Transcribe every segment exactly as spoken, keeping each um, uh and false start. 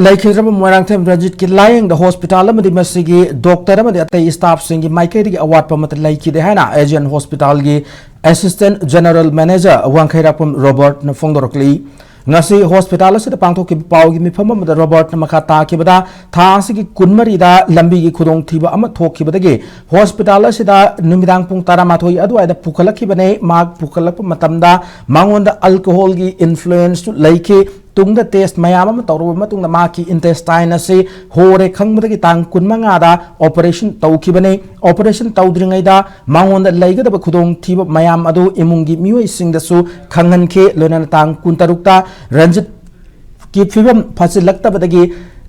ꯂꯩꯈꯤꯗ꯭ꯔꯕ ꯃꯣꯏꯔꯥꯡꯊꯦꯝ ꯔꯟꯖꯤꯠꯀꯤ ꯂꯥꯌꯦꯡꯗ ꯍꯣꯁꯄꯤꯇꯥꯜ ꯑꯃꯗꯤ ꯃꯁꯤꯒꯤ ꯗꯣꯛꯇꯔ ꯑꯃꯗꯤ ꯑꯇꯩ ꯁ꯭ꯇꯥꯐꯁꯤꯡꯒꯤ ꯃꯥꯏꯀꯩꯗꯒꯤ ꯑꯋꯥꯠꯄ ꯑꯃꯠꯇ ꯂꯩꯈꯤꯗꯦ ꯍꯥꯏꯅ ꯑꯦꯖꯤꯌꯟ ꯍꯣꯁꯄꯤꯇꯥꯜꯒꯤ ꯑꯦꯁꯤꯁꯇꯦꯟꯠ ꯖꯦꯅꯔꯦꯜ ꯃꯦꯅꯦꯖꯔ ꯋꯥꯡꯈꯩꯔꯥꯛꯄꯝ ꯔꯣꯕꯔꯠꯅ ꯐꯣꯡꯗꯣꯔꯛꯂꯤ꯫ ꯉꯁꯤ ꯍꯣꯁꯄꯤꯇꯥꯜ ꯑꯁꯤꯗ ꯄꯥꯡꯊꯣꯛꯈꯤꯕ ꯄꯥꯎꯒꯤ ꯃꯤꯐꯝ ꯑꯃꯗ ꯔꯣꯕꯔꯠꯅ ꯃꯈꯥ ꯇꯥꯈꯤꯕꯗ, ꯊꯥ ꯑꯁꯤꯒꯤ ꯀꯨꯟꯃꯔꯤꯗ ꯂꯝꯕꯤꯒꯤ ꯈꯨꯗꯣꯡꯊꯤꯕ ꯑꯃ ꯊꯣꯛꯈꯤꯕꯗꯒꯤ ꯍꯣꯁꯄꯤꯇꯥꯜ ꯑꯁꯤꯗ ꯅꯨꯃꯤꯗꯥꯡ ꯄꯨꯡ ꯇꯔꯥꯃꯥꯊꯣꯏ ꯑꯗꯨꯋꯥꯏꯗ ꯄꯨꯈꯠꯂꯛꯈꯤꯕꯅꯤ꯫ ꯃꯍꯥꯛ ꯄꯨꯈꯠꯂꯛꯄ ꯃꯇꯝꯗ ꯃꯉꯣꯟꯗ ꯑꯜꯀꯣꯍꯣꯜꯒꯤ ꯏꯟꯐ꯭ꯂꯨꯌꯦꯟꯁꯁꯨ ꯂꯩꯈꯤ꯫ ꯇꯨꯡꯗ ꯇꯦꯁ ꯃꯌꯥꯝ ꯑꯃ ꯇꯧꯔꯕ ꯃꯇꯨꯡꯗ ꯃꯍꯥꯛꯀꯤ ꯏꯟꯇꯦꯁꯇꯥꯏꯟ ꯑꯁꯤ ꯍꯣꯔꯦ ꯈꯪꯕꯗꯒꯤ ꯇꯥꯡ ꯀꯨꯟꯃꯉꯥꯗ ꯑꯣꯄꯔꯦꯁꯟ ꯇꯧꯈꯤꯕꯅꯤ꯫ ꯑꯣꯄꯔꯦꯁꯟ ꯇꯧꯗ꯭ꯔꯤꯉꯩꯗ ꯃꯉꯣꯟꯗ ꯂꯩꯒꯗꯕ ꯈꯨꯗꯣꯡꯊꯤꯕ ꯃꯌꯥꯝ ꯑꯗꯨ ꯏꯃꯨꯡꯒꯤ ꯃꯤꯑꯣꯏꯁꯤꯡꯗꯁꯨ ꯈꯪꯍꯟꯈꯤ꯫ ꯂꯣꯏꯅꯅ ꯇꯥꯡ ꯀꯨꯟꯇꯔꯨꯛꯇ ꯔꯟꯖꯤꯠꯀꯤ ꯐꯤꯕꯝ ꯐꯆꯤꯜꯂꯛꯇꯕꯗꯒꯤ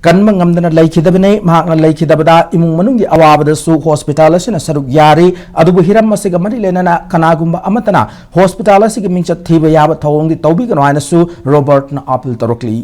ꯀꯟꯕ ꯉꯝꯗꯅ ꯂꯩꯈꯤꯗꯕꯅꯤ꯫ ꯃꯍꯥꯛꯅ ꯂꯩꯈꯤꯗꯕꯗ ꯏꯃꯨꯡ ꯃꯅꯨꯡꯒꯤ ꯑꯋꯥꯕꯗꯁꯨ ꯍꯣꯁꯄꯤꯇꯥꯜ ꯑꯁꯤꯅ ꯁꯔꯨꯛ ꯌꯥꯔꯤ꯫ ꯑꯗꯨꯕꯨ ꯍꯤꯔꯝ ꯑꯁꯤꯒ ꯃꯔꯤ ꯂꯩꯅꯅ ꯀꯅꯥꯒꯨꯝꯕ ꯑꯃꯠꯇꯅ ꯍꯣꯁꯄꯤꯇꯥꯜ ꯑꯁꯤꯒꯤ ꯃꯤꯡꯆꯠ ꯊꯤꯕ ꯌꯥꯕ ꯊꯧꯑꯣꯡꯗꯤ ꯇꯧꯕꯤꯒꯅꯨ ꯍꯥꯏꯅꯁꯨ ꯔꯣꯕꯔꯠꯅ ꯑꯥꯄꯤꯜ ꯇꯧꯔꯛꯂꯤ꯫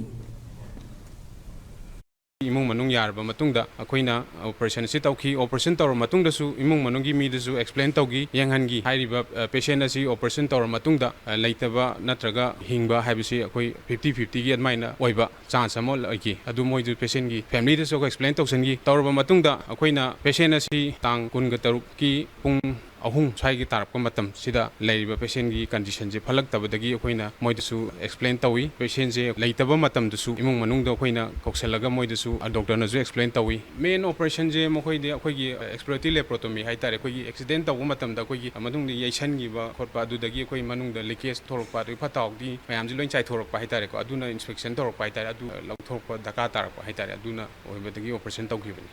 ꯏꯃꯨꯡ ꯃꯅꯨꯡ ꯌꯥꯔꯕ ꯃꯇꯨꯡꯗ ꯑꯩꯈꯣꯏꯅ ꯑꯣꯄꯔꯦꯁꯟ ꯑꯁꯤ ꯇꯧꯈꯤ꯫ ꯑꯣꯄꯔꯦꯁꯟ ꯇꯧꯔꯕ ꯃꯇꯨꯡꯗꯁꯨ ꯏꯃꯨꯡ ꯃꯅꯨꯡꯒꯤ ꯃꯤꯗꯁꯨ ꯑꯦꯛꯁꯄ꯭ꯂꯦꯟ ꯇꯧꯈꯤ, ꯌꯦꯡꯍꯟꯈꯤ꯫ ꯍꯥꯏꯔꯤꯕ, ꯑ, ꯄꯦꯁꯦꯟ ꯑꯁꯤ ꯑꯣꯄꯔꯦꯁꯟ ꯇꯧꯔꯕ ꯃꯇꯨꯡꯗ, ꯑ, ꯂꯩꯇꯕ ꯅꯠꯇ꯭ꯔꯒ ꯍꯤꯡꯕ ꯍꯥꯏꯕꯁꯤ ꯑꯩꯈꯣꯏ ꯐꯤꯐꯇꯤ ꯐꯤꯐꯇꯤꯒꯤ ꯑꯗꯨꯃꯥꯏꯅ ꯑꯣꯏꯕ ꯆꯥꯟꯁ ꯑꯃ ꯂꯩꯈꯤ꯫ ꯑꯗꯨ ꯃꯣꯏꯗꯨ ꯄꯦꯁꯦꯟꯒꯤ ꯐꯦꯃꯤꯂꯤꯗꯁꯨ ꯑꯩꯈꯣꯏ ꯑꯦꯛꯁꯄ꯭ꯂꯦꯟ ꯇꯧꯁꯟꯈꯤ꯫ ꯇꯧꯔꯕ ꯃꯇꯨꯡꯗ ꯑꯩꯈꯣꯏꯅ ꯄꯦꯁꯦꯟ ꯑꯁꯤ ꯇꯥꯡ ꯀꯨꯟꯒ ꯇꯔꯨꯛꯀꯤ ꯄꯨꯡ ꯑꯍꯨꯝ ꯁ꯭ꯋꯥꯏꯒꯤ ꯇꯥꯔꯛꯄ ꯃꯇꯝꯁꯤꯗ ꯂꯩꯔꯤꯕ ꯄꯦꯁꯦꯟꯒꯤ ꯀꯟꯗꯤꯁꯟꯁꯦ ꯐꯠꯂꯛꯇꯕꯗꯒꯤ ꯑꯩꯈꯣꯏꯅ ꯃꯣꯏꯗꯁꯨ ꯑꯦꯛꯁꯄ꯭ꯂꯦꯟ ꯇꯧꯏ꯫ ꯄꯦꯁꯦꯟꯁꯦ ꯂꯩꯇꯕ ꯃꯇꯝꯗꯁꯨ ꯏꯃꯨꯡ ꯃꯅꯨꯡꯗ ꯑꯩꯈꯣꯏꯅ ꯀꯧꯁꯜꯂꯒ ꯃꯣꯏꯗꯁꯨ, ꯑ, ꯗꯣꯛꯇꯔꯅꯁꯨ ꯑꯦꯛꯁꯄ꯭ꯂꯦꯟ ꯇꯧꯏ꯫ ꯃꯦꯟ ꯑꯣꯄꯔꯦꯁꯟꯁꯦ ꯃꯈꯣꯏꯗꯤ ꯑꯩꯈꯣꯏꯒꯤ, ꯑ, ꯑꯦꯛꯁꯄ꯭ꯂꯣꯔꯦꯇꯔꯤ ꯂꯦꯄ꯭ꯔꯣꯇꯣꯃꯤ ꯍꯥꯏꯇꯥꯔꯦ, ꯑꯩꯈꯣꯏꯒꯤ ꯑꯦꯛꯁꯤꯗꯦꯟ ꯇꯧꯕ ꯃꯇꯝꯗ ꯑꯩꯈꯣꯏꯒꯤ ꯃꯅꯨꯡꯗ ꯌꯩꯁꯟꯈꯤꯕ ꯈꯣꯠꯄ, ꯑꯗꯨꯗꯒꯤ ꯑꯩꯈꯣꯏ ꯃꯅꯨꯡꯗ ꯂꯤꯀꯦꯖ ꯊꯣꯛꯂꯛꯄ, ꯑꯗꯒꯤ ꯐꯠꯇ ꯍꯥꯎꯗꯤ ꯃꯌꯥꯝꯁꯦ ꯂꯣꯏ ꯆꯥꯏꯊꯣꯔꯛꯄ ꯍꯥꯏꯇꯥꯔꯦꯀꯣ, ꯑꯗꯨꯅ ꯏꯟꯁꯄꯦꯛꯁꯟ ꯇꯧꯔꯛꯄ ꯍꯥꯏꯇꯥꯔꯦ, ꯑꯗꯨ ꯂꯧꯊꯣꯔꯛꯄ ꯗꯔꯀꯥꯔ ꯇꯥꯔꯛꯄ ꯍꯥꯏꯇꯥꯔꯦ, ꯑꯗꯨꯅ ꯑꯣꯏꯕꯗꯒꯤ ꯑꯣꯄꯔꯦꯁꯟ ꯇꯧꯈꯤꯕꯅꯤ꯫